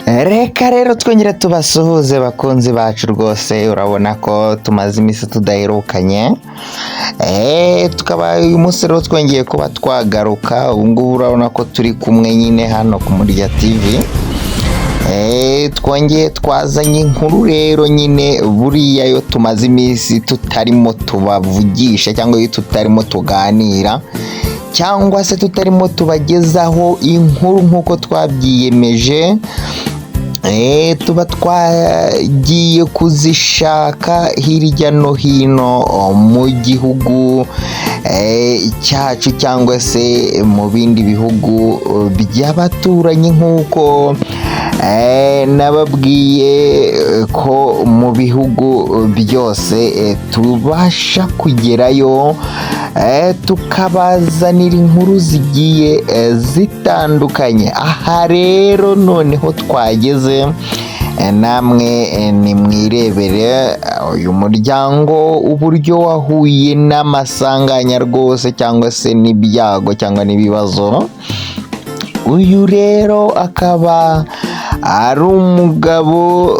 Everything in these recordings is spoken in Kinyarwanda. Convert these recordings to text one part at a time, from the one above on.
Reka rero twongere tubasuhuze bakunzi bacu. Rwose urabona ko tumaze iminsi tudaherukanye. Tukaba uyu munsi rero twongeye kuba twagaruka. Ubu ngubu urabona ko turi kumwe nyine hano ku Murya TV. Twongeye twazanye inkuru rero nyine. Buriya yo tumaze iminsi tutarimo tubavugisha, cyangwa iyo tutarimo tuganira, cyangwa se tutarimo tubagezaho inkuru nk'uko twabyiyemeje, tuba twagiye kuzishaka hirya no hino mu gihugu cyacu cyangwa se mu bindi bihugu by'abaturanyi, nk'uko nababwiye ko mu bihugu byose tubasha kugerayo, tukabazanira inkuru zigiye zitandukanye. Aha rero noneho twageze, namwe nimwirebere uyu muryango uburyo wahuye n'amasanganya rwose, cyangwa se n'ibyago, cyangwa n'ibibazo. Uyu rero akaba ari umugabo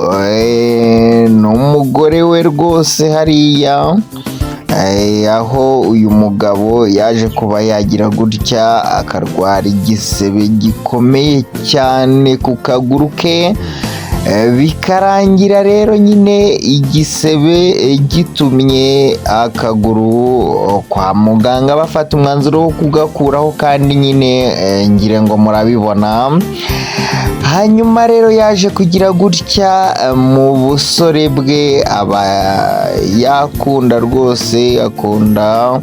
n'umugore we rwose hariya, aho uyu mugabo yaje kuba yagira gutya akarwara igisebe gikomeye cyane ku kaguru ke, bikarangira rero nyine igisebe gitumye akaguru kwa muganga bafata umwanzuro wo kugakuraho, kandi nyine ngire ngo murabibona. Hanyuma rero yaje kugira gutya, mu busore bwe aba yakunda rwose, akunda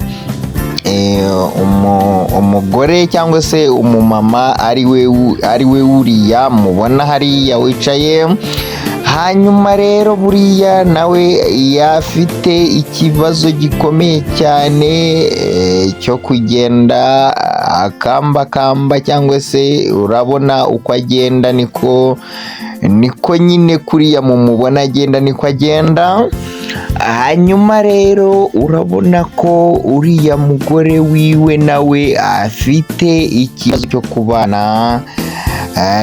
umugore cyangwa se umumama ari we uriya mubona hariya wicaye. Hanyuma rero buriya nawe yafite ikibazo gikomeye cyane cyo kugenda akambakamba, cyangwa se urabona uko agenda, niko nyine kuriya mumubona agenda niko agenda. Hanyuma rero urabona ko uriya mugore wiwe nawe afite ikibazo cyo kubana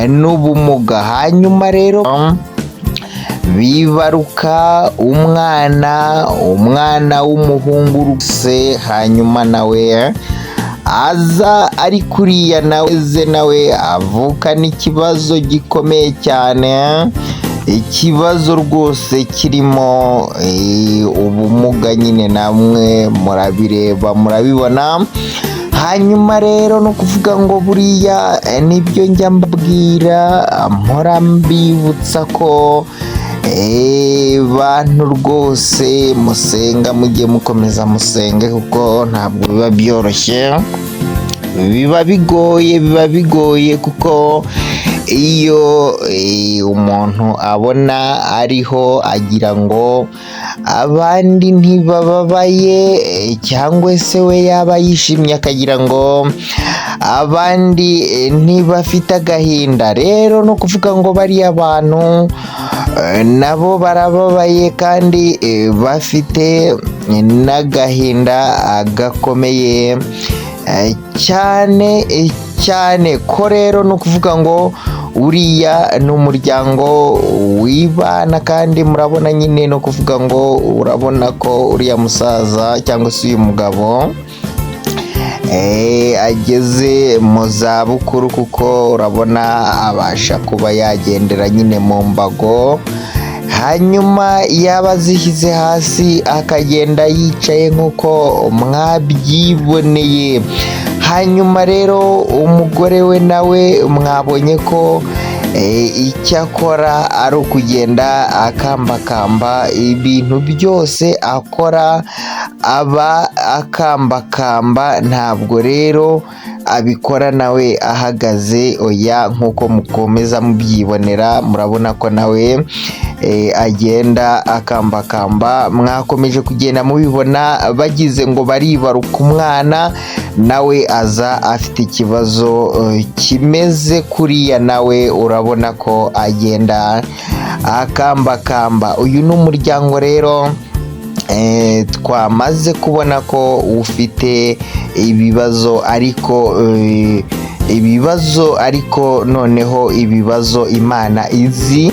n'ubumuga. Hanyuma rero bibaruka umwana w'umuhungu rwose. Hanyuma nawe aza ari kuriya, nawe ze nawe avukana ikibazo gikomeye cyane, ikibazo rwose kirimo ubumuga nyine, namwe murabireba, murabibona. Hanyuma rero ni ukuvuga ngo buriya nibyo njya mbabwira, mpora mbibutsa ko bantu rwose musenga, mujye mukomeza musenge, kuko ntabwo biba byoroshye, biba bigoye, biba bigoye, kuko iyo umuntu abona ariho agira ngo abandi ntibababaye, cyangwa se we yaba yishimye akagira ngo abandi ntibafite agahinda. Rero ni ukuvuga ngo bariya bantu nabo barababaye kandi bafite n'agahinda gakomeye cyane cyane. Ko rero ni ukuvuga ngo uriya ni umuryango wibana, kandi murabona nyine, ni ukuvuga ngo urabona ko uriya musaza cyangwa se uyu mugabo ageze mu zabukuru, kuko urabona abasha kuba yagendera nyine mu mbago, hanyuma yaba azishyize hasi akagenda yicaye nk'uko mwabyiboneye. Hanyuma rero umugore we nawe mwabonye ko icyo akora ari ukugenda akambakamba. Ibintu byose akora aba akambakamba, ntabwo rero abikora nawe ahagaze, oya. Nk'uko mukomeza mubyibonera, murabona ko nawe agenda akambakamba. Mwakomeje kugenda mubibona, bagize ngo baribaruka umwana, nawe aza afite ikibazo kimeze kuriya, nawe urabona ko agenda akambakamba. Uyu ni umuryango rero twamaze kubona ko ufite ibibazo, ariko Ibibazo, ariko noneho ibibazo Imana izi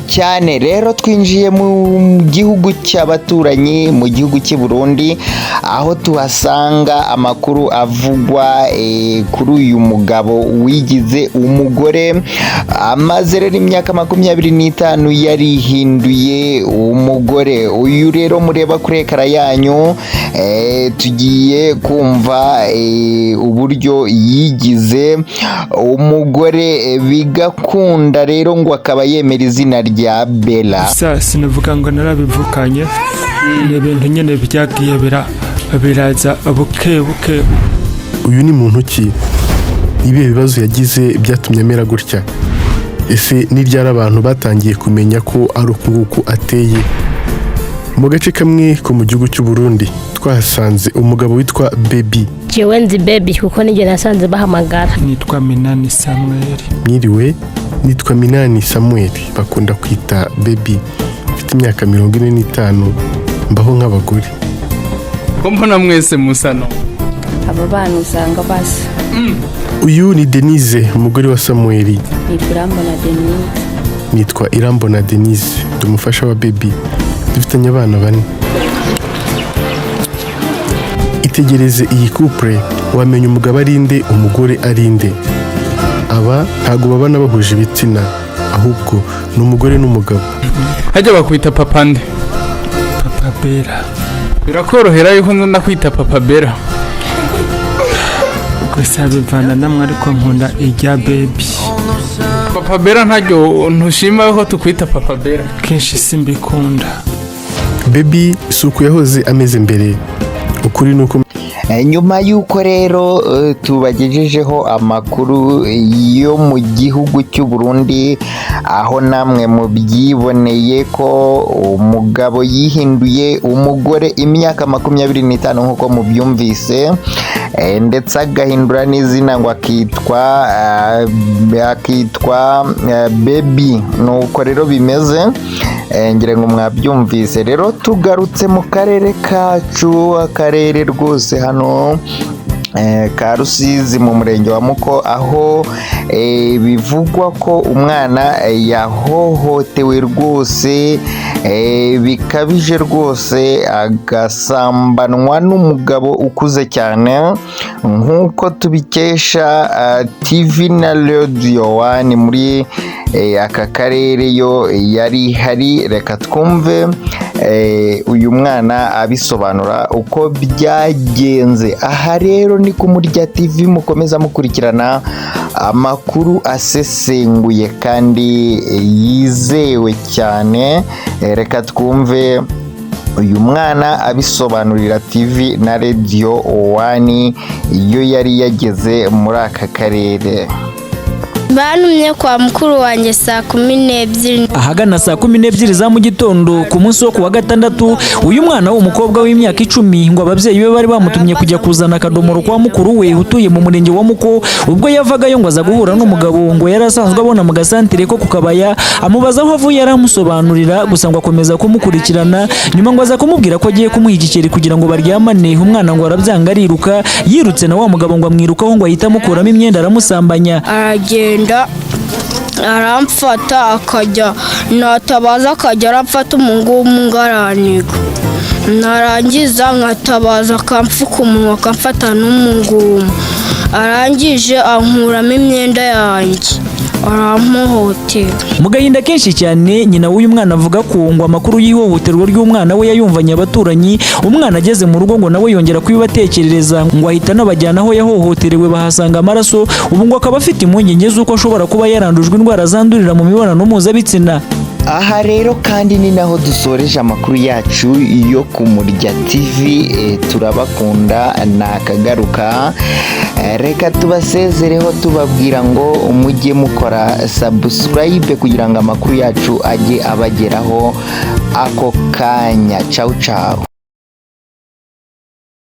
cyane. Rero twinjiye mu gihugu cy'abaturanyi, mu gihugu cy'i Burundi, aho tuhasanga amakuru avugwa kuri uyu mugabo wigize umugore. Amaze rero imyaka 25 yarihinduye umugore. Uyu rero mureba kuri écran yanyu, tugiye kumva uburyo yigize umugore bigakunda, rero ngo akaba yemera izina rya Bella. Gusa sinavuga ngo narabivukanye, ni ibintu nyine byagiye biraza buke buke. Uyu ni muntu ki? Ibihe bibazo yagize byatumye amera gutya? Ese ni ryari abantu batangiye kumenya ko ari uku nguku ateye? Mu gace kamwe ko mu gihugu cy'u Burundi twahasanze umugabo witwa Baby. Jewe nzi Baby kuko nijye nasanze bahamagara. Nitwa Minani Samuel. Mwiriwe, nitwa Minani Samuel, bakunda kwita Baby. Mfite imyaka 45, mbaho nk'abagore. Ko mbona mwese musa no? Aba bana usanga basa. Uyu ni Denise, umugore wa Samuel. Nitwa Irambona Denise. Nitwa Irambona Denise, ndi umufasha wa Baby, dufitanye abana bane. Itegereze iyi couple, wamenya umugabo ari nde, umugore ari nde? Aba ntabwo babana bahuje ibitsina, ahubwo ni umugore n'umugabo. Hajya bakwita papa nde? Papa Bera. Birakorohera yuko nza ndakwita Papa Bera? Gusa bivana namwe, ariko nkunda irya Baby. Papa Bera ntaryo ntushima yuko tukwita Papa Bera? Kenshi simbikunda. Baby si uku yahoze ameze mbere. Ukuri ni uko Nyuma y'uko rero tubagejejeho amakuru yo mu gihugu cy'u Burundi, aho namwe mubyiboneye ko umugabo yihinduye umugore imyaka 25 nk'uko mubyumvise, ndetse agahindura n'izina ngo akitwa Baby. Nuko rero bimeze, ngira ngo mwabyumvise. Rero tugarutse mu karere kacu, akarere rwose hano ka Rusizi, mu murenge wa Muko, aho bivugwa ko umwana yahohotewe rwose bikabije rwose, agasambanwa n'umugabo ukuze cyane, nk'uko tubikesha TV na Radio One muri aka karere yo yari ihari. Reka twumve uyu mwana abisobanura uko byagenze. Aha rero ni ku Murya TV, mukomeza mukurikirana amakuru asesenguye kandi yizewe cyane. Reka twumve uyu mwana abisobanurira TV na Radio One iyo yari yageze muri aka karere. Bantumye kwa mukuru wanjye saa 12. Ahagana saa 12 za mu gitondo ku munsi wo kuwa gatandatu, uyu mwana w'umukobwa w'imyaka 10 ngo ababyeyi be bari bamutumye kujya kuzana akadomoro kwa mukuru we utuye mu murenge wa Muko. Ubwo yavagayo ngo aza guhura n'umugabo ngo yari asanzwe abona mu gasantire ko ku Kabaya. Amubaza aho avuye, aramusobanurira, gusa ngo akomeza kumukurikirana. Nyuma ngo aza kumubwira ko agiye kumuha igiceri kugira ngo baryamane. Umwana ngo arabyanga, ariruka. Yirutse na wa mugabo ngo amwirukaho, ngo ahita amukuramo imyenda aramusambanya. Aragenda aramfata, akajya natabaza akajya aramfata umungumu ngaraniga, narangiza nkatabaza akamfuka umunwa, akamfata n'umungumu. Arangije ankuramo imyenda yanjye, arampohotera. Mu gahinda kenshi cyane, nyina w'uyu mwana avuga ko ngo amakuru y'ihohoterwa ry'umwana we yayumvanye abaturanyi. Umwana ageze mu rugo ngo nawe yongera kubibatekerereza, ngo ahita anabajyana aho yahohoterewe, bahasanga amaraso. Ubu ngo akaba afite impungenge z'uko ashobora kuba yarandujwe indwara zandurira mu mibonano mpuzabitsina. Aha rero kandi ni naho dusoreje amakuru yacu yo ku Murya TV. Turabakunda, nakagaruka. Reka tubasezereho tubabwira ngo mujye mukora subscribe kugira ngo amakuru yacu ajye abageraho ako kanya. Cawu cawu.